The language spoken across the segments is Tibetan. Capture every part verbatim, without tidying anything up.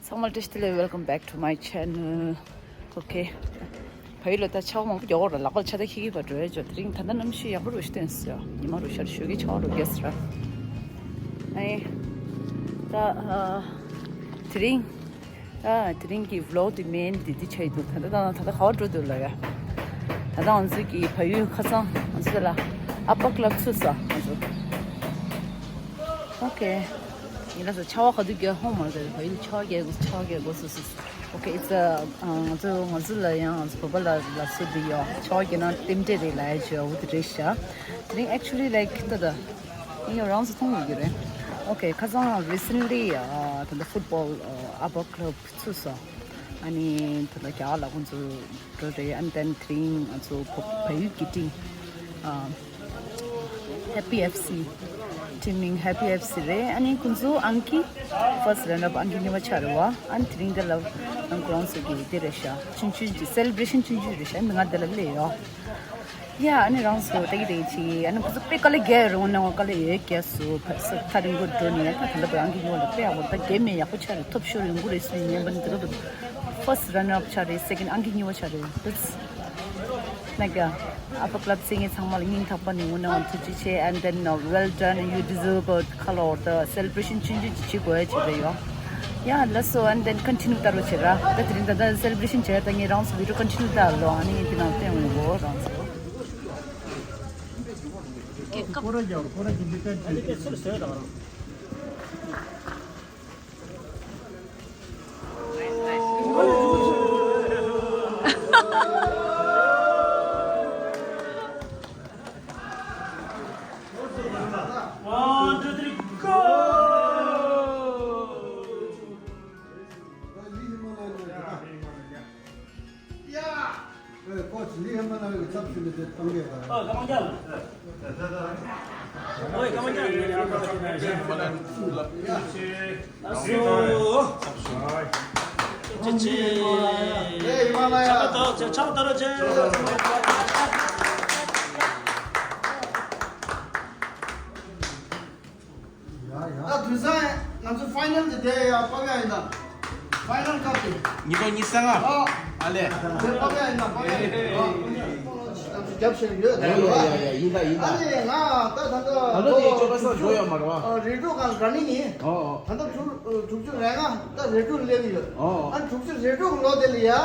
ཚང་མ་བཀྲ་ཤིས་བདེ་ལེགས། Welcome back to my channel. Okay. ཕ་ཡུལ་ལ་ད་ཆར་པ་མང་པོ་རྒྱག་གི་རེད། ལག་པ་ལ་ཆར་ཐག་ཁྱེར་གྱི་ཕར་འགྲོ་ཡ་ཅོ། དེ་རིང་ད་ལྟ་གནམ་གཤིས་ཡག་པོ་རུ་ཞིག་བསྟན་སོང་། ཉི་མ་རུ་ཤར་ཞོད་ཀྱི་ཆར་པ་རྒྱག་སོང་ར། ཨེ། ད་ཨ། དེ་རིང་། ད་དེ་རིང་གི་vlog་དེ་main་དེ་འདི་ཆགས་ཀྱི་འདུག་ད་ལྟ་ད་ད་ལྟ་ག་པར་འགྲོ་འདུག་ལབ་ཡ། ད་ལྟ་ང་ཚོ་གི་ཕ་ཡུལ་ཁ་སང་ང་ཚོ་ལ་ཨ་པ་ཀླབ་ཚུགས་སོང་ང་ཚོ། Okay. ཡིན་ལ་སོ་ཆར་པ་ག་དུས་རྒྱག་ཧོང་མ་རེད། ཕ་ཡུལ་ཆར་པ་རྒྱག་དགོས། ཆར་པ་རྒྱག་དགོས་སོ་སོ། Okay, it's a ང་ཚོ་ང་ཚོ་ལ་ཡང་ང་ཚོ་བོད་པ་ལ་ལ་སོ་འདི་ཡོད། ཆར་པ་རྒྱག་ན་རྟེན་འབྲེལ་རེད་ལབ་ཡ་ཅིག་ཡོད་འོ་དེ་རེད་ཤག་དེ་རིང་actually like ད་ད་ཡིན་ཡང་རང་ཚོ་མཐོང་ཡོད་ཀྱི་རེད། Okay, ཁ་སང་recently ད་ལྟ་football ཨ་པ་ཀླབ་ཚུགས་སོང་། ཨ་ནི་ད་ལྟ་རྒྱ་གར་ལ་ཁོང་ཚོ་འགྲོ་རེད། And then དེ་རིང་ང་ཚོ་བོད་ཕ་ཡུལ་གྱི་team ཨ་Happy FC team མིང་Happy FC རེད། ཨ་ནི་ཁོང་ཚོ་ཨང་ཀི་first runner up ཨང་ཀི་གཉིས་པ་ཆགས་རེད་བ། ཨ་ནི་དེ་རིང་འདི་ལ་ཁོ་རང་ཚོ་གི་དེ་རེད་ཤག་ཆུང་ཆུང་གི་celebration ཆུང་ཆུང་རེད་ཤག་མི་ང་འདི་ལ་སླེབས་ཡོད། ཡ་ཨ་ནི་རང་ཚོ་ལྟ་གི་རེད་ཅི། ཨ་ནི་ཁོ་ཚོ་དཔེ་དཀའ་ལས་རྒྱག་རེད། འོ་ན་འོ་དཀའ་ལས་ཡོད་རྒྱག་སོ། ཕ་ས་ཐག་རིང་པོ་འགྲོ་ནས་ད་ད་ལྟ་བར་ཨང་ཀི་གཉིས་པ་ལ་དཔེ་ཡག་པོ། ད་གེམ་ཡང་ཡག་པོ་ཆགས་རེད། top scorer ཡོང་གི་རེད་ཟེར་ཉན་པ་ནི་དེ་ག་ད་first runner up ཆགས་རེད། second ཨང་ཀི་གཉིས་པ་ཆགས་རེད། That's like ཨ་པ་ཀླབ་སེ་ངེད་ཚང་མ་ལ་སྙིང་ཐག་པ་ནས་འོ་ན་འོ་ཐུགས་རྗེ་ཆེ། And then well done, you deserve a ཁ་ལོ་ད་celebration ཆུང་ཆུང་ཅིག་བྱེད་དགོས་ཡ་ཅིག་རེད་ཡོད། Yeah, let's go and then continue ལྟ་རོགས་བྱེད་ར། ད་དེ་རིང་ད་ལྟ་celebration བྱས་ད་ངས་རང་ཚོ་video continue ལྟ་ལོ། ཨ་ནི་དེ་ནང་བསྟན་འོང་གོ་རང་ཚོ། One, two, three, go! ཨ། ལི་ཧི་མ་ལ་ཡའི་ཚབ་ཞུས་ནས་དེ་གཏོང་གས་དང་། ཨ། ཀ་མ་རྒྱལ། ཨོའི་ཀ་མ་རྒྱལ། ཨ་སོ། ཅེ་ཅེ། ཨེ་ཧི་མ་ལ་ཡ། ཆག་ཏོ་ཆག་ཏོ་རོ་ཅེ། ད་དུས་སང་ང་ཚོ་ཕའི་ནལ་དེ་དེ་ཡ་པ་བ་ཡིན་ད། ཕའི་ནལ་ཀབ་དེ། ཉིས་སྟོང་ཉི་ཤུ་རྩ་ལྔ། ཨོ། ཨ་ལས། དེ་པ་བ་ཡིན་ད། པ་བ་ཡིན་ད། ཨོ། རྒྱབ་བཞིན་ཡོད་ད། ཡ་ཡ་ཡ་ཡ། ཡིན་ད་ཡིན་ད། ཨ་ནི་ང་ད་ད་ད་ད་ལོ་དེ་ལོ་ཅོ་པ་ས་འགྲོ་ཡོད་མ་རེད་བ། ཨ། རེ་དྲུག་གང་ར་ནི་ཡིན། ཨོ་ཨོ། ད་ད་དྲུག་དྲུག་ཅུ་རེ་ལྔ་ད་རེ་དྲུག་སླེབས་ཡོད། ཨོ་ཨོ། ཨ། དྲུག་ཅུ་རེ་དྲུག་ལོ་དེ་ལ་ཡ། ཨོ།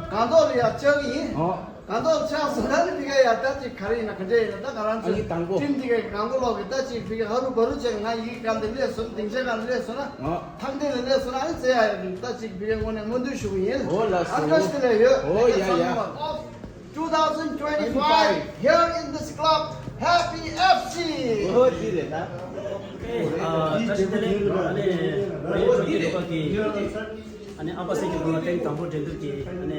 སྒང་ཏོག་ལ་ཡ་བཅར་གི་ཡིན། ཨོ། སྒང་ཏོག་ཆགས་སོང་ན་ནི་ཕི་ཀ་ཡ་ད་ཅིག་ག་རེ་ཡིན་ན་ག་འདྲ་ཡིན་ན། ད་ང་རང་ཚོ་ཨ་ཡིག་དང་པོ་ཊིམ་འདི་གའི་སྒང་གོ་ལོག་གི་ད་ཅིག་ཕི་ཀ་ཧ་རུ་བ་རུ་བྱས་ང་ཡིག་སྒང་དེ་སླེབས་སོང་། སྡིངས་ཆའི་སྒང་སླེབས་སོང་ན། ཨ། ཐང་དེ་ལ་སླེབས་སོང་ན་ཨ་ནི་ཙེ་ཡ་ད་ཅིག་ཕི་ཀའི་ངོས་ནས་སྨོན་འདུན་ཞུ་གི་ཡིན། ཨོ་ལགས་སོ། ཨ་བཀྲ་ཤིས་བདེ་ལེགས་ཡོད། ཨོ་ཡ་ཡ། Of two thousand twenty-five here in this club, Happy FC. ཨོ་འདི་རེད་ད། ཨ། བཀྲ་ཤིས་བདེ་ལེགས། ཨ་ནི་ཨོ་འདི་རེད། ཨ་ནི་ཨ་པ་སེ་གི་སྐོར་ལ་ཐེངས་དང་པོ་འགྲན་བསྡུར་གྱི་ཨ་ནི་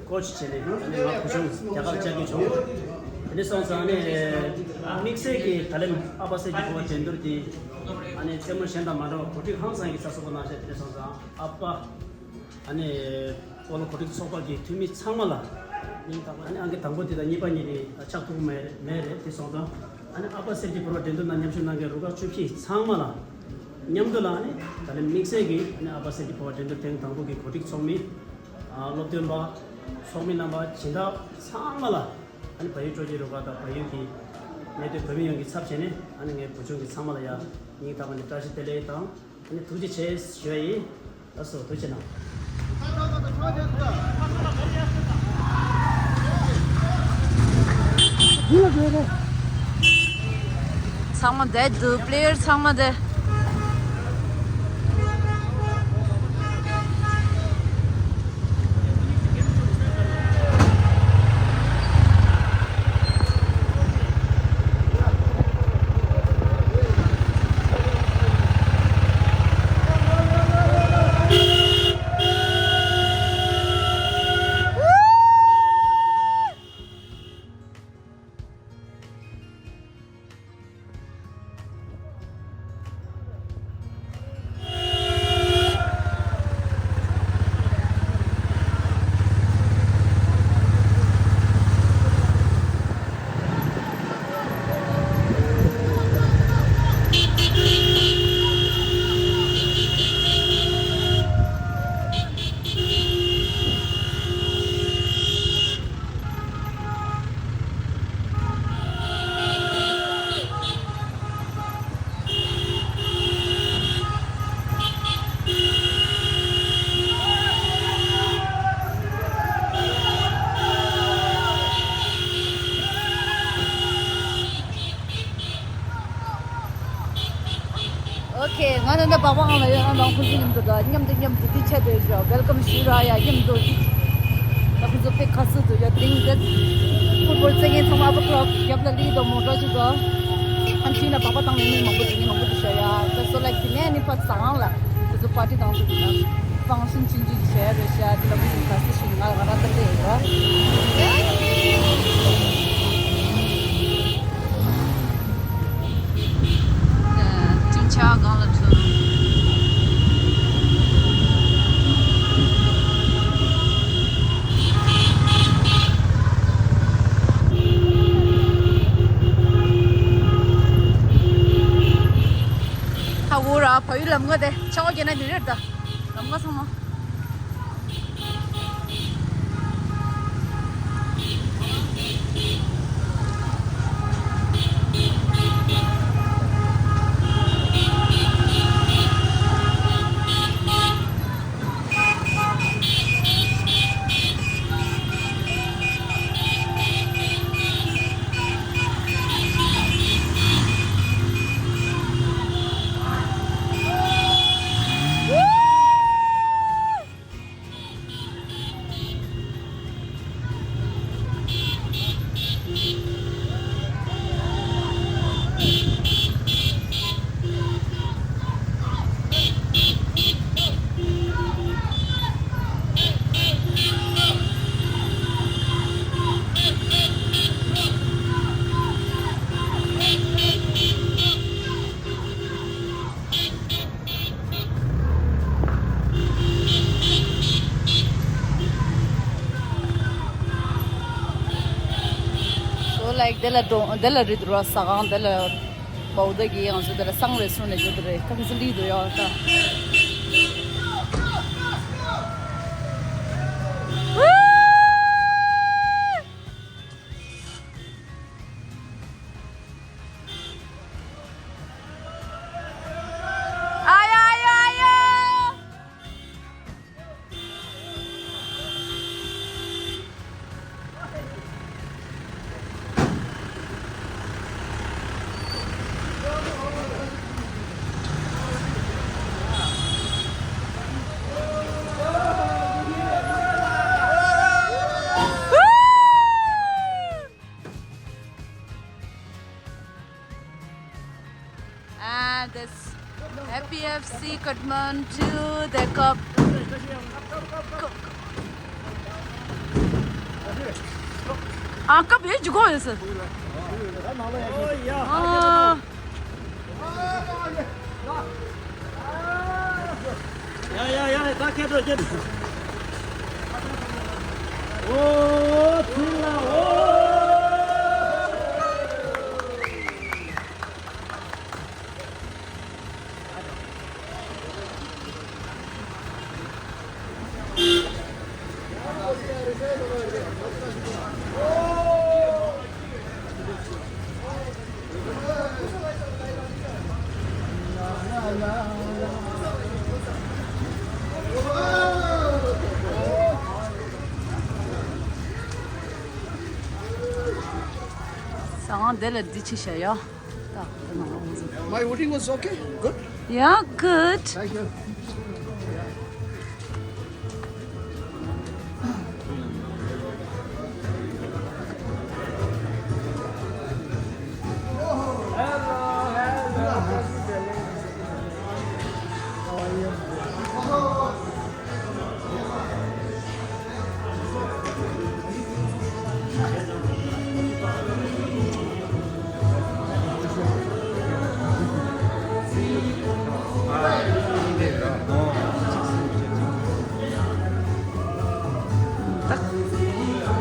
ཀོ་ཆི་བྱས་ནས་ཨ་ནི་ང་བུ་ཆུང་རྒྱ་གར་བཅར་རྒྱུ་བྱུང་། དེ་ནས་སོང་ཙང་ཨ་ནི་དམིགས་བསལ་གྱི་ད་ལན་ཨ་པ་སེ་གི་སྐོར་འགྲན་བསྡུར་གྱི་ཨ་ནི་རྩེད་མོ་གཞན་དང་མ་འདྲ་བ་གོ་སྒྲིག་ཧང་སང་གི་ཚ་སོ་པོ་གནང་བྱས། དེ་ནས་སོང་ཙང་ཨ་པ་ཨ་ནི་སྤོ་ལོ་གོ་སྒྲིག་ཚོགས་པ་གི་འཐུས་མི་ཚང་མ་ལ་སྙིང་ཐག་པ། ཨ་ནི་ཨང་ཀི་དང་པོ་དེ་དང་གཉིས་པ་གཉིས་ནི་ཆགས་ཐུབ་མེད་མེད་རེད། དེ་སོང་ཙང་ཨ་ནི་ཨ་པ་སེ་གི་སྐོར་འགྲན་བསྡུར་ནང་མཉམ་ཞུགས་གནང་མཁན་རུ་ཁག་བཅུ་བཞི་ཚང་མ་ལ་མཉམ་དུ་ལ་ཨ་ནི་ད་ལན་དམིགས་བསལ་གྱིས་ཨ་ནི་ཨ་པ་སེ་གི་སྐོར་འགྲན་བསྡུར་ཐེངས་དང་པོ་གི་གོ་སྒྲིག་ཚོགས་མི། ཨ། སློབ་སྟོན་པ། ཚོགས་མི་རྣམ་པ་སྦྱིན་བདག་ཚང་མ་ལ་ཨ་ནི་བལ་ཡུལ་སྤྲོ་སྐྱིད་རུ་ཁག་དང་བལ་ཡུལ་གྱི་གནས་སྡོད་བོད་མི་ཡོངས་ཀྱི་ཚབ་བྱས་ནས་ཨ་ནི་ངའི་བུ་ཆུང་གི་ཚང་མ་ལ་ཡ་སྙིང་ཐག་པ་ནས་བཀྲ་ཤིས་བདེ་ལེགས་དང་ཨ་ནི་ཐུགས་རྗེ་ཆེ་ཞུ་ཡ་ཡིན། ལགས་སོ། ཐུགས་རྗེ་གནང་། ཚང་མ་བསྡད་འདུག་པི་ལེ་ཡར་ཚང་མ་བསྡད། ད་པགས་པ་ཨང་ལ་ཡོད་ན་ནང་ཁོང་ཚོ་མཉམ་དུ་ད་མཉམ་དུ་མཉམ་དུ་འདི་བྱས་ཏེ་ཞོ་welcome ཞུ་ར་ཡ་མཉམ་དུ་འདི་ད་ཁོང་ཚོ་དཔེ་ཁ་སུ་དུ་ཡ་དེ་རིང་འདི་ཕུཊ་བོལ་རྩེད་མཁན་ཚང་མ་ཨ་པ་ཀློག་རྒྱབ་ལ་ལི་དོ་མོ་ཊ་ཅིག་གོ་ཨ་ཁྱི་ན་པགས་པ་བཏང་ནས་མི་མང་པོ་དེ་ནི་མང་པོ་དུ་ཞོ་ཡ་ད་སོ་ལེག་དེ་ནས་ནི་ཕ་ཙང་ལ་ཁོང་ཚོ་པར་ཊི་བཏང་དུ་ད་ཕང་ཤིན་ཆུང་ཆུང་ཞོ་ཡ་རེ་ཤ་དེ་ལ་ཁོང་ཚོ་ཁ་སུ་ཞིག་ང་ང་རང་ད་ལྟ་ཡོད་ར། ལྕང་ཆ་སྒང་ལ་ཐོན། ཧ་གོ་ར་བལ་ཡུལ་ལམ་ཁ་དེ་ཆ་བ་གྱེས་ན་དེ་རེད་ད། ལམ་ཁ་ཚང་མ། So like དེ་ལ་འགྲོ་དེ་ལ་རི་དུ་ར་ས་གང་དེ་ལ་བའུ་ད་གི་ཡང་སུ་དེ་ལ་སང་རེ་སུ་ནས་རྒྱུ་དེ་རེད་ཐང་སི་ལི་དུ་ཡོད་ད། ཨ་ཡ་ཨ་ཡ་ཨ་ཡ། And this Happy F C Kathmandu, the cup. ཨ་ཀབ་ཡོད་ཅི་གོ་ཡོད་སི། ཨ། ཡ་ཡ་ཡ་ད་ཁྱེད་ཚོ་ཁྱེད་ཚོ། ཨོ་ཚིལ་ལ་ཨོ། ཟ་ཁང་དེ་ལ་འདི་ཅི་བྱ་ཡ། My voting was okay? Good? Yeah, good. Thank you.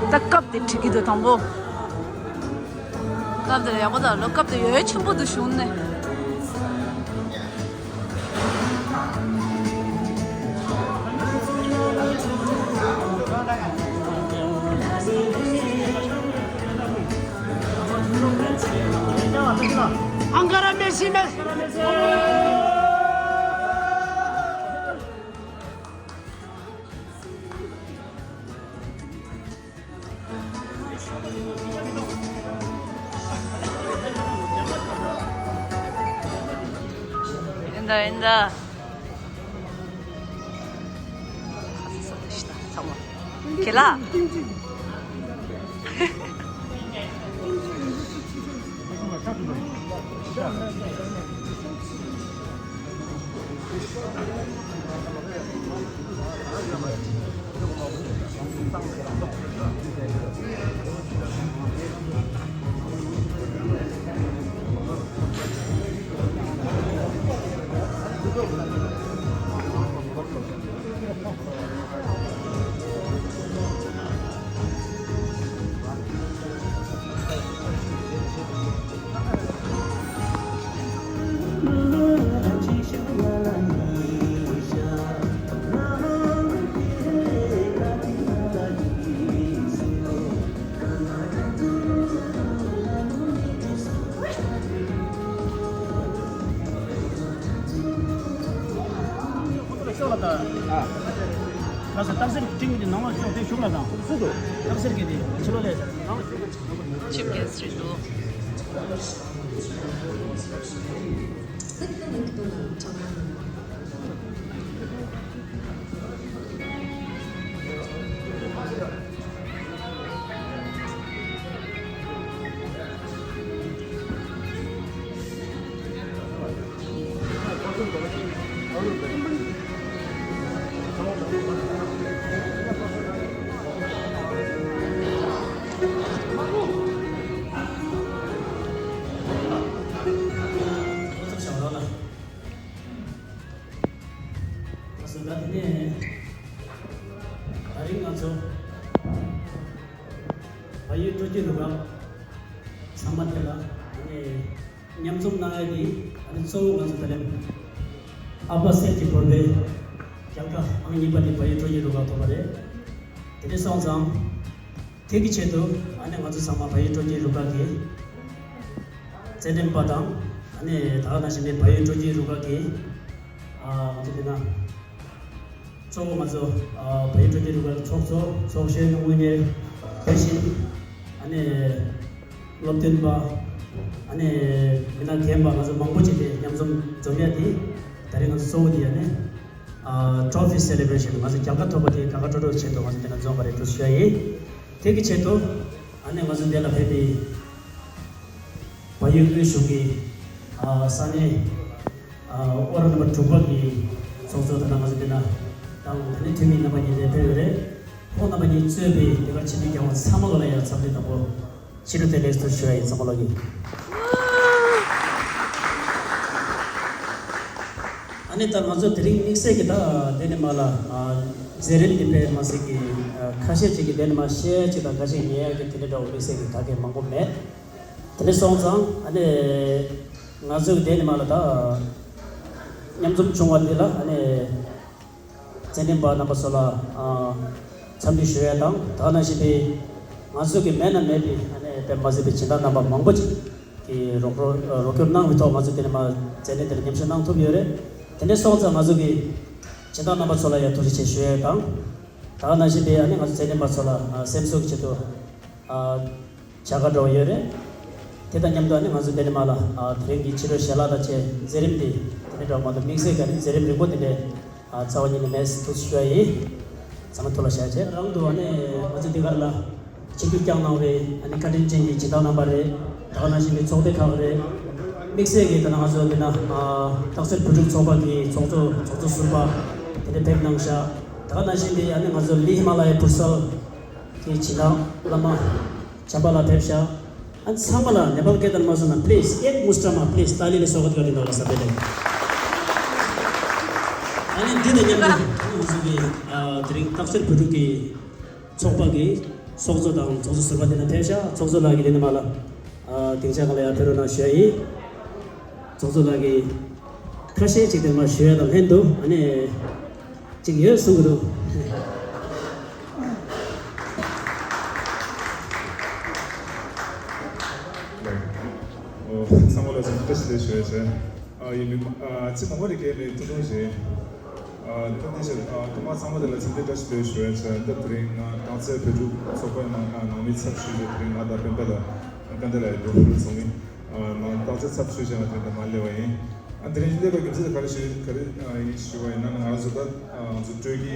ད་སྐབས་དེ་འགྲིག་གི་འདུག་དང་པོ། སྐབས་དེར་ཡག་པོ་དང་ལོ་སྐབས་དེ་ཡོད་ཆེན་པོ་འདུག་གཞུང་ནས། ཨང་ཀ་ར་མེ་སི་མེ། ད་ཡིན་ད། ཁྱེད་ལ། ཁོ་ཚོ་ལ་ཤོག་ལ་དང་། ཨ། ཁ་སང་རྟགས་གསལ་སྤྲིང་གི་ནང་ལ་ཤོག་དེ་ཤོག་ལ་དང་། སུ་དུ། རྟགས་གསལ་གི་དེ་ཕྱི་ལོགས་ལས་ནང་ལ་ཤོག་གི་ཆིབས་རྒྱལ་སྲིད་དུ། Click the link below to learn more. ད་དེ་ནས་ད་རིང་ང་ཚོ་བལ་ཡུལ་སྤྲོ་སྐྱིད་རུ་ཁག་ཚང་མ་དེ་ལ་ཨ་ནི་མཉམ་འཛོམས་གནང་ཡ་དེ་ཨ་ནི་གཙོ་བོ་ང་ཚོ་ད་རིང་ཨ་ཕ་གསེར་གྱི་ཕོར་པའི་རྒྱལ་ཁ་ཨང་གཉིས་པ་དེ་བལ་ཡུལ་སྤྲོ་སྐྱིད་རུ་ཁག་ཐོབ་པ་རེད། དེ་འདྲ་སོང་ཙང་དེ་གི་ཆེད་དུ་ཨ་ནི་ང་ཚོ་ཚང་མ་བལ་ཡུལ་སྤྲོ་སྐྱིད་རུ་ཁག་གི་རྩེད་འགྲན་པ་དང་ཨ་ནི་ད་ག་ནང་བཞིན་པའི་བལ་ཡུལ་སྤྲོ་སྐྱིད་རུ་ཁག་གི་ཨ་ང་ཚོ་དེ་ན། གཙོ་བོ་ང་ཚོ་ཨ་བལ་ཡུལ་སྤྲོ་སྐྱིད་རུ་ཁག་གི་ཚོགས་གཙོ་ཚོགས་གཞོན་གྱི་དངུལ་གཉེར་དེ་བཞིན་ཨ་ནི་སློབ་སྟོན་པ་ཨ་ནི་མི་སྣ་རྒན་པ་ང་ཚོ་མང་པོ་ཅིག་དེ་མཉམ་འཛོམས་འཛོམས་ཡ་དེ་ད་རེས་ང་ཚོ་གཙོ་བོ་དེ་ཨ་ནི་ཨ་Trophy Celebration ང་ཚོ་རྒྱལ་ཁ་ཐོབ་པ་དེ་དགའ་དགའ་སྤྲོ་སྤྲོ་ཆེད་དུ་ང་ཚོ་དེ་ན་འཛོམས་པ་རེད་འདུག་ཞུ་ཡ་ཡིན། དེ་གི་ཆེད་དུ་ཨ་ནི་ང་ཚོ་འདི་ལ་ཕེབས་པའི་བལ་ཡུལ་དབུས་གཞུང་གི་ཨ་ས་གནས་ཨ་ཨོ་ར་ནམ་པར་དྲུག་པ་གི་ཚོགས་གཙོ་དང་ང་ཚོ་འདི་ན་དང་ད་ནི་འཐུས་མི་རྣམ་པ་གཉིས་ལས་ཕེབས་ཡོད་རེད། ཁོང་རྣམ་པ་གཉིས་གཙོས་པའི་འདི་གར་ཆིབས་བསྒྱུར་རྒྱལ་དབང་ཚང་མ་ལོ་ལ་ཡང་འཚམས་འདྲི་དང་པོ་ཕྱི་དྲོ་བདེ་ལེགས་ཟེར་ཞུ་ཡ་ཡིན་ཚང་མ་ལོ་གི། ཨ་ནི་ད་ང་ཚོ་དེ་རིང་དམིགས་བསལ་གྱི་ད་འདི་ནས་མ་ལ་ཨ་མཛད་རིམ་འདི་དཔེ་མ་སྲིད་ཀྱི་ཨ་ཁ་ཤས་ཅིག་གི་འདི་ནས་མ་བཤད་ཅིག་དང་ཁ་ཤས་ཉན་ཡ་གི་དེ་འདྲ་འདྲ་བོ་དམིགས་བསལ་གྱི་ག་གེ་མང་པོ་མེད། དེ་འདྲ་སོང་ཙང་ཨ་ནི་ང་ཚོ་གི་འདི་ནས་མ་ལ་ད་མཉམ་འཛོམས་བྱུང་བ་འདི་ལ་ཨ་ནི། རྩེད་འགྲན་པ་རྣམ་པ་ཚོ་ལ་ཨ་འཚམས་འདྲི་ཞུ་ཡ་དང་ད་ག་ནང་བཞིན་པའི་ང་ཚོ་གི་མེད་ན་མེད་པའི་ཨ་ནི་དཔེ་མ་སྲིད་པའི་སྦྱིན་བདག་རྣམ་པ་མང་པོ་ཅིག་གིས་རོགས་རོགས་རོགས་སྐྱོར་གནང་བའི་ཐོག་ང་ཚོ་དེ་ནས་མ་རྩེད་འགྲན་དེ་ལ་མཉམ་ཞུགས་གནང་ཐུབ་ཡོད་རེད། དེ་འདྲ་སོང་ཙང་ང་ཚོ་གི་སྦྱིན་བདག་རྣམ་པ་ཚོ་ལ་ཡང་ཐུགས་རྗེ་ཆེ་ཞུ་ཡ་དང་ད་ག་ནང་བཞིན་པའི་ཨ་ནི་ང་ཚོ་རྩེད་འགྲན་པ་ཚོ་ལ་ཨ་སེམས་གསོ་གི་ཆེད་དུ་ཨ། བྱ་དགའ་འདྲ་བོ་ཡོད་རེད། དེ་དང་མཉམ་དུ་ཨ་ནི་ང་ཚོ་འདི་ནས་མ་ལ་ཨ་དེ་རིང་གི་ཕྱི་དྲོ་ཞལ་ལག་དང་བཅས་མཛད་རིམ་འདི་དེ་ནས་འདྲ་བོ་མ་གཏོགས་དམིགས་བསལ་གྱི་ཨ་ནི་མཛད་རིམ་རིང་པོ་འདི་འདྲའི་ཨ་རྩ་བ་ཉིད་ནས་མེད་ཟེར་ཐུགས་སུ་ཞུ་ཡ་ཡིན། ཚང་མ་ཐུགས་ལ་བཞག་བྱས་རང་དུ་ཨ་ནི་ང་ཚོ་འདི་གར་ལ་ཆིབས་བསྒྱུར་བསྐྱངས་གནང་བའི་ཨ་ནི་བཀའ་དྲིན་ཅན་གྱི་སྦྱིན་བདག་རྣམ་པ་རེད། ད་ག་ནང་བཞིན་གྱི་ཚོགས་སྡེ་ཁག་རེད། དམིགས་བསལ་གྱི་ད་ནང་ང་ཚོ་འདི་ན་ཨ་སྟག་འཚེར་བོད་ཕྲུག་ཚོགས་པ་གི་ཚོགས་གཙོ་ཚོགས་གཙོ་ཟུར་པ་དེ་འདྲ་ཕེབས་གནང་ཤག་ད་ག་ནང་བཞིན་གྱི་ཨ་ནི་ང་ཚོ་ལི་ཧི་མ་ལ་ཡའི་བུར་སལ་གྱི་སྦྱིན་བདག་བླ་མ་བྱམས་པ་ལགས་ཕེབས་ཤག་ཨ་ཚང་མ་ལ་ནེ་པཱལ་སྐད་དང་མ་སོང་ན་please एक मुस्ट्रामा please तालीले स्वागत गरिदिनु होला सबैलाई। ཨ་ནི་འདི་དང་མཉམ་དུ་ང་ཚོ་གི་ཨ་དེ་རིང་སྟག་འཚེར་བོད་ཕྲུག་གི་ཚོགས་པ་གི་ཚོགས་གཙོ་དང་ཚོགས་གཙོ་ཟུར་པ་དེ་ན་ཕེབས་ཤག་ཚོགས་གཙོ་ལགས་ཀྱིས་དེ་ནས་མ་ལ་ཨ་སྡིངས་ཆ་སྒང་ལ་ཡར་ཕེབས་རོགས་གནང་ཞུ་ཡ་ཡིན། ཚོགས་གཙོ་ལགས་ཀྱིས་ཁ་ཤས་ཅིག་དེ་མ་ཞུ་ཡ་དང་ལྷན་དུ་ཨ་ནི། ཅིག་ཡོད་གསུང་གི་འདུག་ཨོ། ཚང་མ་ལ་འཚམས་འདྲི་བཀྲ་ཤིས་བདེ་ལེགས་ཞུ་ཡ་བྱས། ཨ་ཡིན་མི་ཨ་ཚིག་མང་པོ་རེ་གས་མེད་ཐུང་ཐུང་ཞིག་ཨ་ཐུང་ཐུང་ཞིག་ཨ་ཐོག་མ་ཚང་མ་དེ་ལ་འཚམས་འདྲི་བཀྲ་ཤིས་བདེ་ལེགས་ཞུ་ཡ་བྱས། འདི་དེ་རིང་ང་སྟག་འཚེར་བོད་ཕྲུག་ཚོགས་པའི་ནང་ནང་མི་ཚབ་ཞུས་ཏེ་དེ་རིང་ང་དང་སྤེན་པ་ལ་སྐལ་ལྡན་ལགས་ཡོད་འགྲོ་ཚོགས་མི་ནང་སྟག་འཚེར་ཚབ་ཞུས་བྱས་ང་དེ་རིང་ད་མར་སླེབས་པ་ཡིན། ཨ་དེ་རིང་སླེབས་པའི་དགེ་མཚན་དེ་ག་རེ་ཞུ་ག་རེ་ཡིན་ཞུ་བ་ཡིན་ན། ང་རང་ཚོ་ད་ང་ཚོ་སྤྲོད་ཀྱི་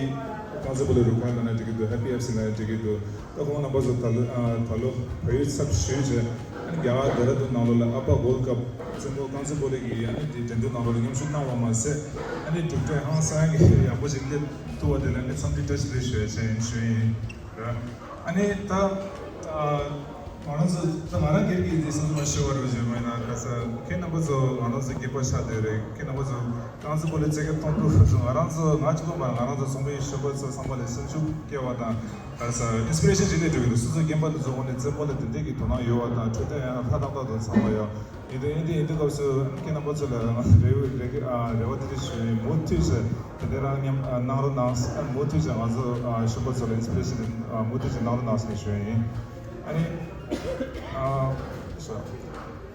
རྐང་རྩེད་སྤོ་ལོའི་རུ་ཁག་ལབ་ན་འགྲིག་གི་འདུག་ཧེ་པི་ཨེཕ་སི་ལབ་ན་འགྲིག་གི་འདུག་ད་ཁོང་རྣམ་པ་ཚོ་ད་ལོ་ད་ལོ་བལ་ཡུལ་ཚབ་ཞུས་བྱས། ཨ་ནི་རྒྱ་གར་ཌེ་ར་ཌུན་ནང་ལོགས་ལ་ཨ་པ་གོལ་ཌི་ཀབ་རྩེད་མོ་རྐང་རྩེད་སྤོ་ལོ་གི་ཨ་ནི་དེ་འགྲན་བསྡུར་ནང་ལོགས་ལ་མཉམ་ཞུགས་གནང་བ་མ་ཟད། ཨ་ནི་གྲུབ་འབྲས་ཧང་སང་གི་ཡག་པོ་ཞིག་སླེབས་ཐུབ་པ་དེ་ལ་ནི་འཚམས་འདྲི་བཀྲ་ཤིས་བདེ་ལེགས་ཞུ་ཡ་བྱས་ཡིན་ཞུ་ཡིན། ཨ་ནི་ད་ང་རང་ཚོ་ད་ང་རང་སྒེར་གྱི་འདི་སོ་སོ་མ་ཤེས་པ་རུ་བརྗོད་མ་ཡིན་ན། ཁ་ས་ཁྱེད་རྣམ་པ་ཚོ་ང་རང་ཚོ་སྐྱེས་པ་ཆགས་བསྡད་རེད། ཁྱེད་རྣམ་པ་ཚོ་རྐང་རྩེད་སྤོ་ལོ་རྩེད་མཁན་མཐོང་ཐུབ་སོང་། ང་རང་ཚོ་ང་གཅིག་པོ་མ་རེད། ང་རང་ཚོ་ཚོང་པའི་གཞོན་པ་ཚོ་ཚང་མ་ལ་སེམས་ཤུགས་སྐྱེ་བ་དང་། ཁ་ས་ཨིན་སི་པི་རེ་ཤན་ཞིག་སླེབས་འགྲོ་གི་འདུག་སོ་སོ་རྒན་པ་འདི་ཚོ་འོ་ནས་རྩེད་མོ་ལ་དེ་འདྲས་ཀྱི་དོ་སྣང་ཡོད་པ་དང་། འཕྲོད་བསྟེན་ཡང་ཧྲ་ཏག་ཏག་ཏུ་ཚང་མ་ཡོད། ཡིན་དུས་ཡིན་དུས་ཡིན་དུས་སྐབས་སུ་ཁྱེད་རྣམ་པ་ཚོ་ལ་རེ་བ་རེ་རེ་བ་དེ་འདྲ་ཞུ་ཡིན། མུ་མཐུད་ཅིག་དེ་འདྲ་རང་མཉམ་གནང་རོགས་གནང་། མུ་མཐུད་ཅིག་ང་ཚོ་གཞོན་པ་ཚོ་ལ་ཨིན་སི་པི་རེ་ཤན་མུ་མཐུད་ཅིག་གནང་རོགས་གནང་ཟེར་ནས་ཞུ་ཡིན། ཨ་ནི། ཨ་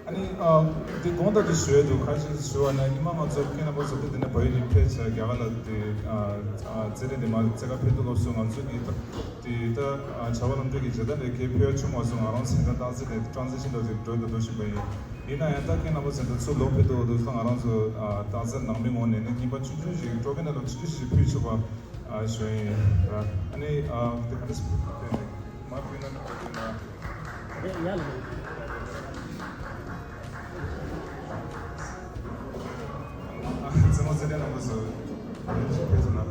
ནི། ཨ་འདི་དགོངས་དག་ཅིག་ཞུ་ཡ་འདུག་ཁ་ཅིག་ཞུ་བ་ན། ཉི་མ་ང་ཚོ་ཁྱེད་རྣམ་པ་ཚོ་འདི་ནས་བལ་ཡུལ་ནས་ཕེབས་བྱས་རྒྱ་གར་ལ་དེ་ཨ་ཨ་རྩེད་འགྲན་འདི་མ་རྩེད་ག་ཕེབས་དུས་སྐབས་སུ་ང་ཚོ་གི་དེ་ད་ཨ་བྱ་བ་ལམ་འགྲོ་གི་རྗེས་ད་ལས་ཀའི་ཕེབས་ཡ་བྱུང་མ་སོང་། ང་རང་ཚོ་ད་རྟག་རྩེད་ནས་ཊེ་རན་སི་ཤན་འདྲ་ཞིག་འགྲོ་འདུག་འགྲོ་བཞིན་པ་ཡིན། ཡིན་ན་ཡང་ད་ཁྱེད་རྣམ་པ་ཚོ་འདི་ཚུར་ལོག་ཕེབས་དུས་སྐབས་སུ་ང་རང་ཚོ་ཨ་རྟག་རྩེད་ནང་མི་ངོས་ནས་ནི་རྔན་པ་ཆུང་ཆུང་ཞིག་སྤྲོ་གི་ན་ལོ་ཆུང་ཆུང་ཞིག་ཕུལ་ཆོག་པ་ཨ་ཞུ་ཡིན། ཨ་ནི་ཨ་དེ་ག་འདྲ་ཞིག་ཕུལ་ན་མ་ཕུལ་ན་ནི་ཕུལ་ན། རེད་ཡ་ལ། རྩེད་མོ་རྩེད་མཁན་རྣམ་པ་ཚོ་ཕེབས་སོང་ན།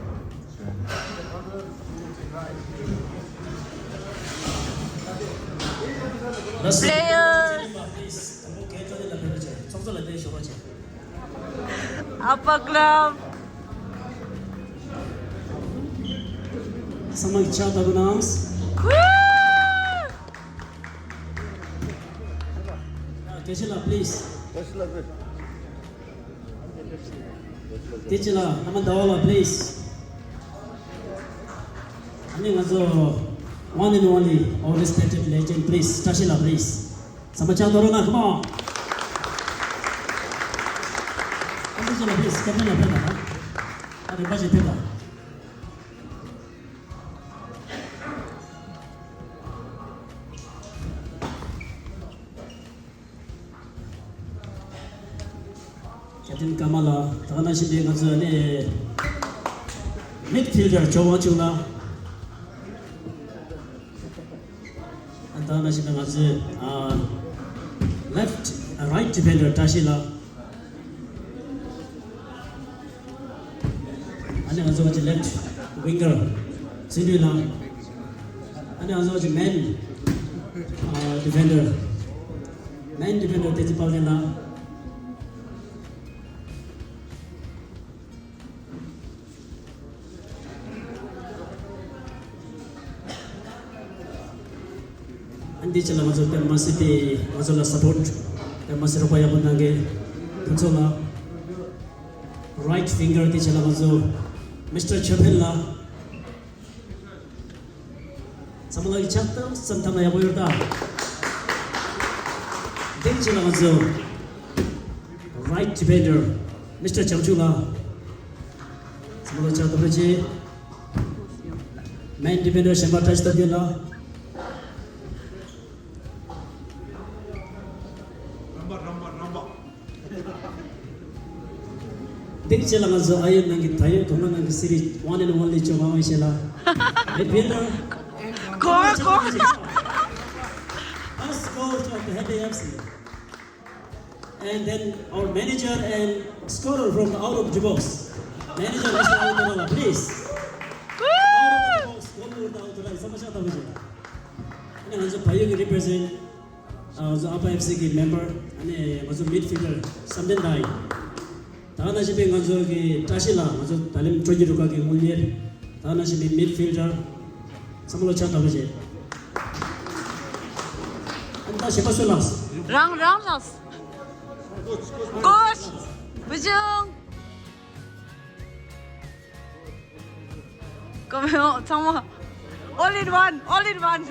Players. ཚོགས་གཙོ་ལ་བསྟན་ཞོར་བ་བྱས། ཨ་པ་ཀླབ། ཚང་མ་གི་ཕྱག་བརྡབ་གནང་། ཡ་དགེ་བཤེས་ལགས་པི་ལིས། དེ་ཅི་ལ་ཨ་མ་ཟླ་བ་ལགས་པི་ལིས། ཨ་ནི་ང་ཚོ་one and only, our respected legend, པི་ལིས། བཀྲ་ཤིས་ལགས་པི་ལིས། ཚང་མ་ཕྱག་བརྡབ་རོགས་གནང་། Come on. ཨ་ཙི་ཅི་ལ་པི་ལིས། ཀེབ་ཊན་ལགས་ཕེབས་དང་། ཨ་རིམ་པ་བཞིན་ཕེབས་དང་། ཀེབ་ཊན་ཀརྨ་ལགས། ད་ག་ནང་བཞིན་པའི་ང་ཚོའི་ཨ་ནི་མིཌ་ཕིལ་ཌར་ཇོ་དབང་ཕྱུག་ལགས། ཨ་ད་ག་ནང་བཞིན་པའི་ང་ཚོའི་ཨ་ལེཕ་ཊི་རའིཊ་ཌི་ཕེན་ཌར་བཀྲ་ཤིས་ལགས། ཨ་ནི་ང་ཚོ་གི་ལེཕ་ཊི་ཝིང་གར་ཚུལ་ཁྲིམས་ལགས། ཨ་ནི་ང་ཚོ་གི་མེན་ཨ་ཌི་ཕེན་ཌར། མེན་ཌི་ཕེན་ཌར་བསྟན་འཛིན་དཔལ་ལྡན་ལགས། ཨ་འདི་ཕྱི་ལ་ང་ཚོ་དཔེ་མ་སྲིད་པའི་ང་ཚོ་ལ་སཔོརྚ་དཔེ་མ་སྲིད་རོགས་པ་ཡག་པོ་གནང་མཁན་ཕུན་ཚོགས་ལགས། རའིཊ་ཕིང་གར་འདི་ཕྱི་ལ་ང་ཚོ་མིས་ཊར་ཆོས་འཕེལ་ལགས། ཚང་མ་ལ་ཕྱག་བཏབ་ཙམ་ཐམ་ལ་ཡག་པོ་ཡོད་ད། འདི་ཕྱི་ལ་ང་ཚོ་རའིཊ་ཌི་ཕེན་ཌར་མིས་ཊར་བྱང་ཆུབ་ལགས། ཚང་མ་ལ་ཕྱག་བཏབ་རོགས་གྱིས། མེན་ཌི་ཕེན་ཌར་གཞན་པ་བཀྲ་ཤིས་རྟག་བརྒྱད་ལགས། རྣམ་པ་རྣམ་པ་རྣམ་པ། འདི་ཕྱི་ལ་ང་ཚོ་ཨ་ཡོད་ནང་གི་ད་ཡོད་དུང་ལ་ནང་གི་སི་རི་ཝན་ཨེན་ཝན་ལི་ཅོ་མང་བའི་ཤེ་ལ། མེད་པའི་ལ། Goal, goal. First goal of the Happy F C. And then our manager and scorer from the out of the box. Manager Mister Aotearoa, please. Out of the box, goal to the outside. ཚང་མ་ཕྱག་བཏབ་པ་བྱས། ཨ་ནི་ང་ཚོ་བལ་ཡུལ་གྱི་རི་པི་རི་ཛེན་ང་ཚོ་ཨ་པ་ཨེཕ་སི་གི་མེམ་བར། ཨ་ནི་ང་ཚོ་མིཌ་ཕིལ་ཌར་བསམ་གཏན་དང་། ད་ག་ནང་བཞིན་པའི་ང་ཚོ་གི་བཀྲ་ཤིས་ལགས། ང་ཚོ་ད་ལན་སྤྲོ་སྐྱིད་རུ་ཁག་གི་དངུལ་གཉེར། ད་ག་ནང་བཞིན་པའི་མིཌ་ཕིལ་ཌར། ཚང་མ་ལ་ཕྱག་བཏབ་པ་བྱས། ཨ་ནི་ད་གཞན་པ་སུ་ལགས། རང་རང་ལགས། ཀོ་ཆ། བུ་ཆུང་། ཀོ་མེ་འོ་ཚང་མ། All in one, all in one.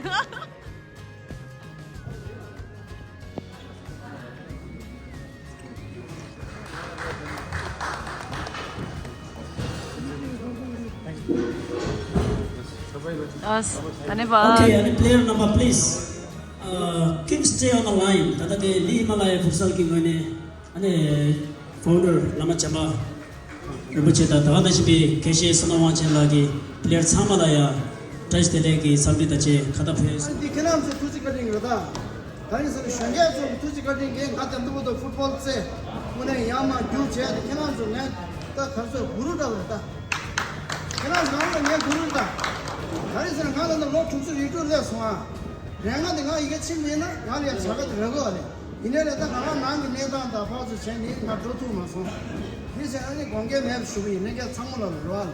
ཨ་ད་ནི་བ། Okay, any player number, please. Uh, keep stay on the line. ད་ལྟ་དེ་ལི་ཧི་མ་ལ་ཡ་ཕུར་སལ་གྱི་ངོས་ནས། ཨ་ནི་ ཕའུན་ཌར་བླ་མ་བྱམས་པ་རིན་པོ་ཆེ་དང་ད་ག་ནང་བཞིན་པའི་དགེ་བཤེས་བསོད་ནམས་དབང་ཆེན་ལགས་ཀྱིས་པི་ལེ་ཡར་ཚང་མ་ལ་ཡང་བཀྲ་ཤིས་བདེ་ལེགས་ཀྱི་འཚམས་འདྲི་དང་བཅས་ཁ་ད་ཕེབས་སོང་། འདི་ཁྱེད་རང་ཚོའི་ཐུགས་རྗེ་བཀའ་དྲིན་ཡོད་ད། ད་རིང་སང་གཞོན་སྐྱེས་ཚོ་གི་ཐུགས་རྗེ་བཀའ་དྲིན་གྱིས་ང་དེ་འདུག་པོ་དང་ཕུཊ་བོལ་རྩེ་དངོས་གནས་ཡང་མ་རྒྱུག་བྱས་ཏེ་ཁྱེད་རང་ཚོ་ངས་ད་ག་ཚོད་གུ་རུ་འདྲ་བོ་རེད་ད། ཁྱེད་རང་ཚོ་ང་ལ་ངས་གུ་རུ་འདྲ། ད་རིང་སང་ང་ལ་ད་ལོ་དྲུག་ཅུ་རེ་དྲུག་སླེབས་སོང་ཨ། རེད་ང་དེ་ང་ཡི་གེ་ཕྱིན་མེད་ན་ང་ལ་ཡང་བྱ་དགའ་དེ་རག་གི་ཨ་རེད། ཡིན་ནའི་ལས་ད་ང་རང་ནང་གི་གནས་སྟངས་དང་ཕར་ཚུར་བྱས་ནས་ང་འགྲོ་ཐུབ་མ་སོང་། དེ་བྱས་ཨ་ནི་དགོངས་འགལ་མེད་པར་ཞུ་གི་ཡིན་ལྷན་རྒྱས་ཚང་མ་ལ་རེ་བ།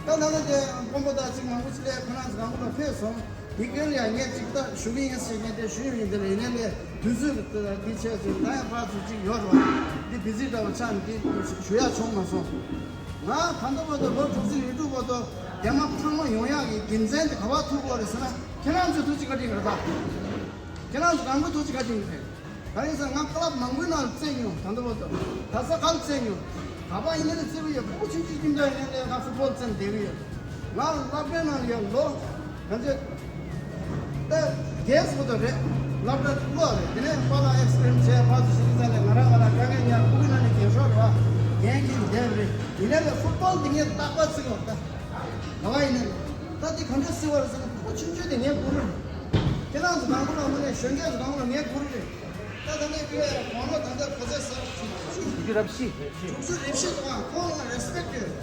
ད་ད་ལྟ་དེ་དཔོན་པོ་དང་གཅིག་མང་པོ་ཅིག་ལས་ཁོ་རང་ཚོ་གང་པོ་ལ་ཕེབས་སོང་། དེ་སྐོར་ལ་ཡང་ངས་ཅིག་ད་ཞུ་གི་ཡིན་ཟེར་ངས་དེ་ཞུས་ཡིན། དེ་ལ་ཡིན་ནའི་ལས་དུས་ཚོད་དེ་བྱས་ཚུལ་ད་ཡང་ཕར་ཚུར་ཅིག་ཡོད་རེད་བ། འདི་བི་ཟི་འདྲ་བོ་ཆགས་ནས་དེ་ཞུ་ཡག་བྱུང་མ་སོང་། ང་ད་ལྟ་བར་དུ་ལོ་དྲུག་ཅུ་རེ་དྲུག་བར་དུ་རྒྱ་མ་ཚང་མ་ཡོང་ཡག་གི་དགེ་མཚན་དེ་ག་པར་ཐུག་གི་ཡོད་རེད་ཟེར་ན་ཁྱེད་རང་ཚོའི་ཐུགས་རྗེ་བཀའ་དྲིན་རེད་ད། ཁྱེད་རང་ཚོ་གང་གི་ཐུགས་རྗེ་བཀའ་དྲིན་རེད། ད་ཡིན་ཙང་ང་ཀ་ལབ་མང་པོའི་ནང་རྩེ་མྱོང་། ད་ལྟ་བར་དུ་ད་ས་ག་ལ་རྩེ་མྱོང་། ག་པར་ཡིན་ནའི་རྩེ་གི་ཡོད། ཕྲུ་གུ་ཆུང་ཆུང་ཁྱིམ་ཚང་ཡིན་ནའི་ང་ཕུཊ་བོལ་རྩེ་ནས་བསྡད་གི་ཡོད། ང་སློབ་གྲྭའི་ནང་ལ་ཡོད་ལོ། ང་ཚོས་ད་རྒས་སོང་དོ་རེད། སློབ་གྲྭ་གཙུག་ལག་རེད། དེ་ནས་པཱ་ལགས་ཨེག་སི་པི་རི་ཡེན་སི་བྱས་ཕར་ཚུར་ཞིག་ཙམ་ནས་ང་རང་ང་རང་དཀའ་ངལ་ཉར་ཕྲུ་གུའི་ནང་ནས་རྒན་ཤོས་རེད་བ། རྒན་གྱིས་བསྡད་པ་རེད། ཡིན་ནའི་ལས་ཕུཊ་བོལ་འདི་ངས་རྟག་པར་བརྩི་གི་ཡོད་ད། ག་པར་ཡིན་ནའི་ད་འདི་ག་འདྲ་བརྩི་བ་རེད་ཟེར་ན་ཕྲུ་གུ་ཆུང་ཆུང་དེ་ངའི་གུ་རུ་རེད། ཁྱེད་རང་ཚོ་གང་གུ་ལ་དངོས་གནས་གཞོན་སྐྱེས་ཚོ་གང་གུ་ལ་ངའི་གུ་རུ་རེད། ད་ད་ནས་ཀྱི་གོང་ལོ་ད་ལྟ་ག་ཚོད་ཟེར་ཅིག་རབ་ཤི། དྲུག་ཅུ་རེ་བཞི་དང་ཁོང་ལ་རེ་སི་པེག་ཡོད།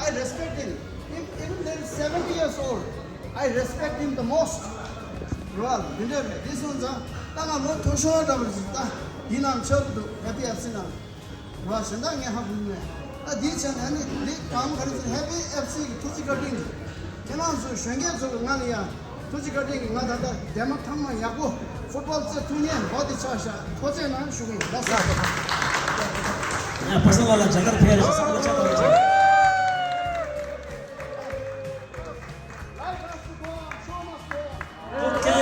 I respect him. If, even there is seventy years old, I respect him the most. རེད་བ། འདི་འདྲ་རེད། འདི་སོང་ཙང་ད་ང་ལོ་མཐོ་ཤོས་འདྲ་བ་ཞིག་ད་འདི་ནང་ཆགས་ཀྱི་འདུག་ཧེ་པི་ཨེཕ་སི་ནང་། རེད་བ། གཞན་དག་ངས་ཧ་གོ་གི་མེད། ད་འདི་བྱས་ནས་ནི་འདི་གང་ག་རེ་ཟེར་ཧེ་པི་ཨེཕ་སི་གི་ཐུགས་རྗེ་བཀའ་དྲིན་གྱིས། ཁྱེད་རང་ཚོ་གཞོན་སྐྱེས་ཚོ་གི་ང་ལ་ཡང་ཐུགས་རྗེ་བཀའ་དྲིན་གྱིས་ང་ད་ལྟ་རྒྱ་མ་ཐང་མ་ཡག་པོ་ཕུཊ་བོལ་རྩེ་ཐུབ་མཁན་འོ་དེ་ཆགས་ཤག་ཐུགས་རྗེ་གནང་ཞུ་གི་ཡིན། ལགས་སོ། ཡ་པ་སངས་ལགས་ལ་མཇལ་ཁར་ཕེབས་རེད། བསམ་བློ་ཆགས་པ་རེད། ཨོ་ཁེ།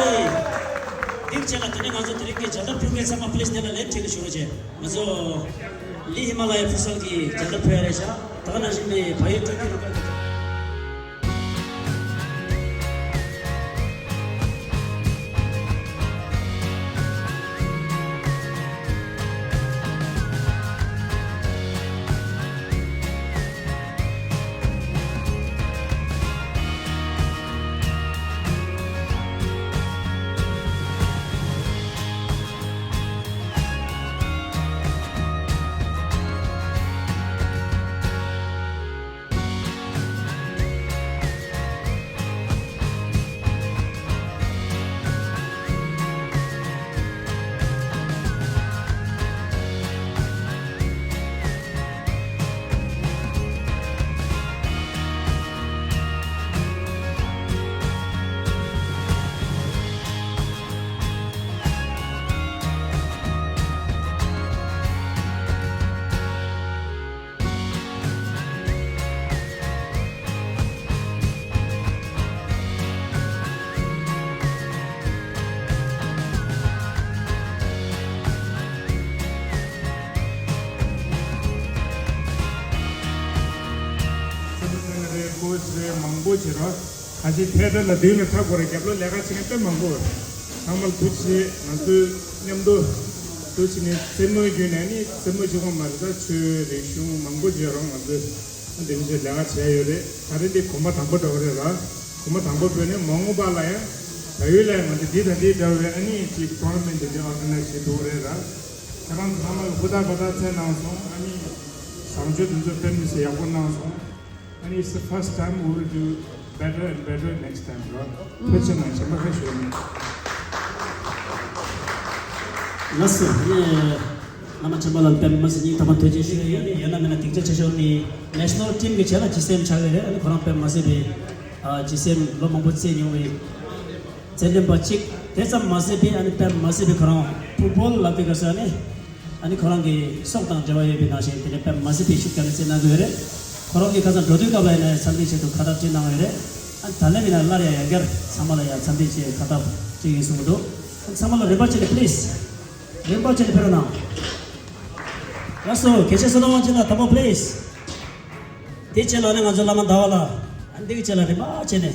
འདིར་བྱས་ན་དེ་ནས་ང་ཚོ་དེ་རིང་གི་མཇལ་དར་ཕུལ་མཁན་ཚང་མ་པི་ལི་སི་དེ་ལ་ལེབ་བྱེད་དུ་ཞུ་རོགས་བྱེད། ང་ཚོ་ལི་ཧི་མ་ལ་ཡ་ཕུཊ་སལ་གྱི་མཇལ་དར་ཕུལ་ཡ་རེད་ཤག་ད་ག་ནང་བཞིན་པའི་བལ་ཡུལ་སྤྲོ་སྐྱིད་རུ་ཁག་གི་ཚང་མ་ཚང་མ་རེད། ཀོ་ཆི་རེད། མང་པོ་བྱེད་རོགས། ཁ་ཤས་ཐད་ཀར་ལ་མདུན་ལ་ཁ་སྒོར་རྒྱབ་ལོགས་ལས་ཀ་བྱེད་མཁན་དཔེ་མང་པོ་ཡོད། ཚང་མ་ལ་ཐུགས་རྗེ་ཆེ། ང་ཚོའི་མཉམ་དུ་ཐུགས་རྗེ་ཆེ་ནས་རྩེད་མོའི་བརྒྱུད་ནས་ནི་རྩེད་མོ་གཅིག་པོ་མ་རེད། ད་ཆོས་རིག་གཞུང་མང་པོ་བརྗོད་རོགས། ང་ཚོས་འདི་འདྲ་ལས་ཀ་བྱས་ཡོད་རེད། ད་རེས་འདི་གོམ་པ་དང་པོ་འདྲ་བོ་རེད་ར། གོམ་པ་དང་པོ་བོད་ནས་མ་འོངས་པ་ལ་ཡང་བལ་ཡུལ་ལ་ཡང་ང་ཚོ་འདི་དང་འདི་འདྲ་བའི་ཨ་ནི་ཅིག་ཊོར་ན་མེན་ཊི་འདི་འདྲ་ཨོར་ག་ནའི་ཛི་བྱེད་ཐུབ་རེད་ར། ཁྱེད་རང་ཚོ་ཚང་མ་ཧུར་ཐག་འབད་ཐག་བྱས་གནང་སོང་། ཨ་ནི་བཟང་སྤྱོད་དེ་ཚོ་དཔེ་མི་སྲིད་ཡག་པོ་གནང་སོང་། And it's the first time we will do better and better next time, right? ཕལ་ཆེར་ནང་ཆེན་པ་ཁ་ཤོར་ནས། ལགས་སོ། ངས་བླ་མ་ཆེན་པོ་ལ་དཔེ་མི་སྲིད་སྙིང་ཐག་པ་ཐུགས་རྗེ་ཆེ་ཞུ་ཡ་ཡིན། ཡིན་ན་མིན་ན་སྡིངས་ཆ་ཆེ་ཤོས་ནི་ནེ་ཤ་ནལ་ཊིམ་གྱི་ཆེད་ལ་ཇི་སེམ་ཆགས་ཀྱི་རེད། ཨ་ནི་ཁོ་རང་དཔེ་མི་སྲིད་པའི་ཨ་ཇི་སེམ་ལོ་མང་པོ་རྩེད་མྱོང་བའི་རྩེད་འགྲན་པ་གཅིག་དེ་ཙམ་མ་ཟད་པའི་ཨ་ནི་དཔེ་མི་སྲིད་པའི་ཁོ་རང་ཕུཊ་བོལ་ལབ་དུས་སྐབས་སུ་ཨ་ནི། ཨ་ནི་ཁོ་རང་གི་སྲོག་དང་འབྲེལ་བ་ཡོད་པའི་ནང་བཞིན་དེ་ནས་དཔེ་མི་སྲིད་པའི་ཤུགས་རྒྱབ་ནས་རྩེད་གནང་གི་ཡོད་རེད། ཁོ་རང་གིས་ཁ་སང་འགྲོ་དུས་སྐབས་ལ་ཡིན་ན་འཚམས་འདྲི་ཆེད་དུ་ཁ་བཏགས་བྲིས་གནང་ཡོད་རེད། ཨ་ནི་ད་ལན་མིན་ན་སླར་ཡང་ཡང་བསྐྱར་ཚང་མ་ལ་ཡང་འཚམས་འདྲི་ཆེད་ཁ་བཏགས་བྲིས་ཡིན་གསུང་གི་འདུག་ཨ་ནི་ཚང་མ་ལ་རིམ་པ་བྱས་ནས་པི་ལི་སི། རིམ་པ་བྱས་ནས་ཕེབས་རོགས་གནང་། ལགས་སོ། དགེ་བཤེས་བསོད་ནམས་དབང་ཆེན་ལགས་དང་པོ་པི་ལི་སི། དེ་རྗེས་ལ་ནི་ང་ཚོ་བླ་མ་ཟླ་བ་ལགས། ཨ་ནི་འདི་གི་རྗེས་ལ་རིམ་པ་བྱས་ནས།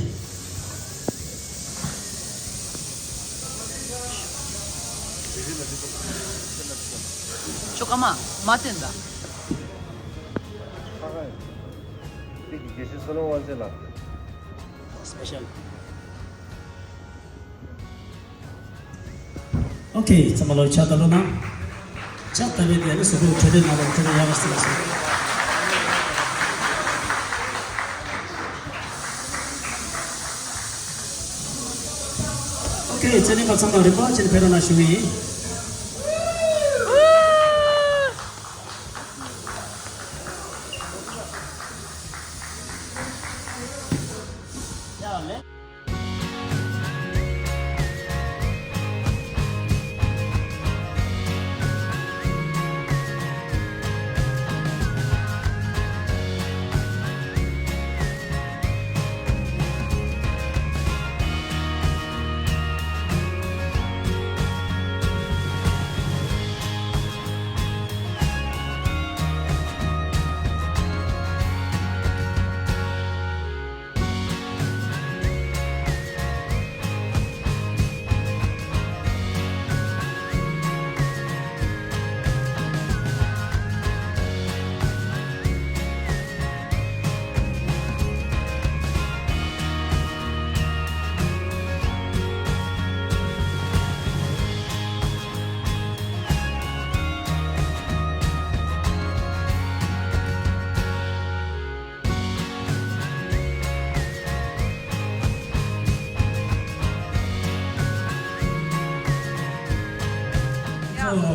ཁྱོ་ག་མ་མ་བསྟན་ད། བཀྲ་ཤིས་བསོད་ནམས་དབང་ཆེན་ལགས། སི་པེ་ཤལ། ཨོ་ཁེ། ཚང་མ་ལོ་ཕྱག་བརྡབ་རོགས་གནང་། ཕྱག་བརྡབ་པའི་དེ་ནི་གཟུགས་པོ་གྲ་སྒྲིག་གནང་རོགས། གྲ་སྒྲིག་ཡག་པོ་ཞིག་གནང་སོང་། ཨོ་ཁེ། ཚེ་རིང་པ་ཚང་མ་རིམ་པ་བྱས་ནས་ཕེབས་རོགས་གནང་ཞུ་གི་ཡིན།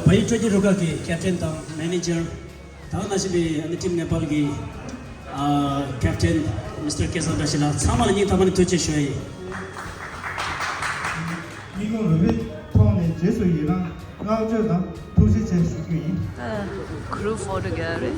བལ་ཡུལ་སྤྲོ་སྐྱིད་རུ་ཁག་གི་ཀེབ་ཊན་དང་མེ་ནེ་ཇར། ད་ག་ནང་བཞིན་པའི་ཨ་ནི་ཊིམ་ནེ་པཱལ་གྱི་ཨ་ཀེབ་ཊན་མིས་ཊར་ཀེ་སང་བཀྲ་ཤིས་ལགས། ཚང་མ་ལ་སྙིང་ཐག་པ་ནས་ཐུགས་རྗེ་ཆེ་ཞུ་ཡ་ཡིན། སྙིང་ཁོང་རུས་པའི་ཐོག་ནས་རྗེས་སུ་ཡི་རང་བསྔགས་བརྗོད་དང་ཐུགས་རྗེ་ཆེ་ཞུ་རྒྱུ་ཡིན། Group photo gallery.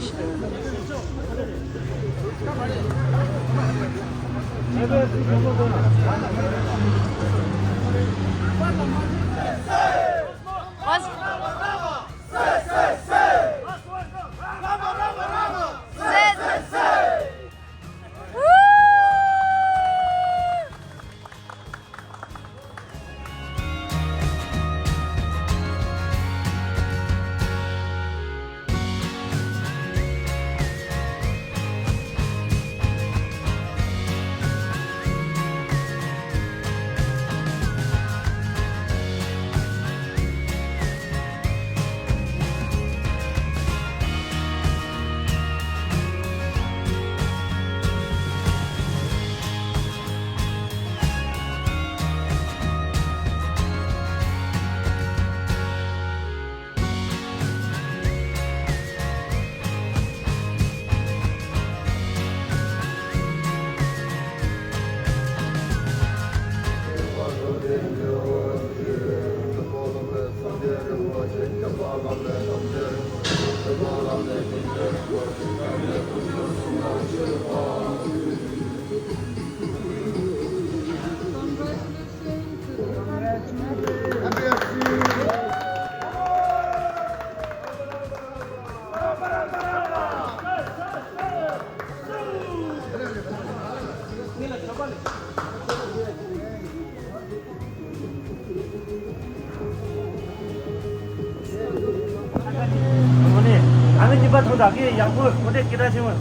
ཨ་ནི་གཉིས་པ་ཐོག་ད་གི་ཡག་པོ་གོ་དེ་སྐད་གྲགས་ཆེན་མོ། ཨ།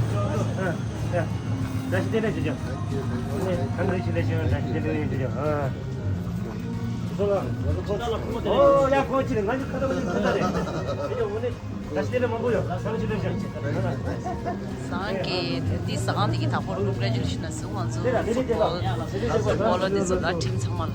བཀྲ་ཤིས་བདེ་ལེགས་ཞུ་རྒྱུ། ཨ་ནི་གང་གི་ཞིག་ལས་ཞུ་བཀྲ་ཤིས་བདེ་ལེགས་ཞུ་རྒྱུ། ཨ། སོ་ལ་ང་ཚོ་ཁོ་ཚོ་ལ་ཁོ་མོ་དེ་ཨོ་ཡ་ཁོ་ཅི་རེད། ང་ཚོ་ཁ་ཐོག་ལ་ཁ་ཐོག་རེད། དེ་ཀྱང་དངོས་གནས་བཀྲ་ཤིས་བདེ་ལེགས་མང་པོ་ཡོད། བཀྲ་ཤིས་བདེ་ལེགས་ཞུ། ཟངས་ཀྱི་དེ་ཟངས་དེ་གི་དང་པོར་ཀོང་གྲེ་ཅུ་ལེ་ཤན་ཟེར། ང་ཚོ་ཕུཊ་བོལ་ཕུཊ་བོ་ལོ་དེ་ཚོ་ལ་ཊིམ་ཚང་མ་ལ།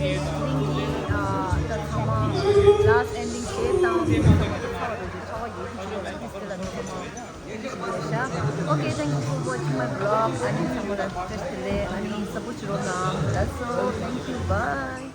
Okay, thank you. Uh, the Tama last ending day down. Okay, thank you for watching my vlog. I need someone to touch today. I need support. That's all. Thank you. Bye.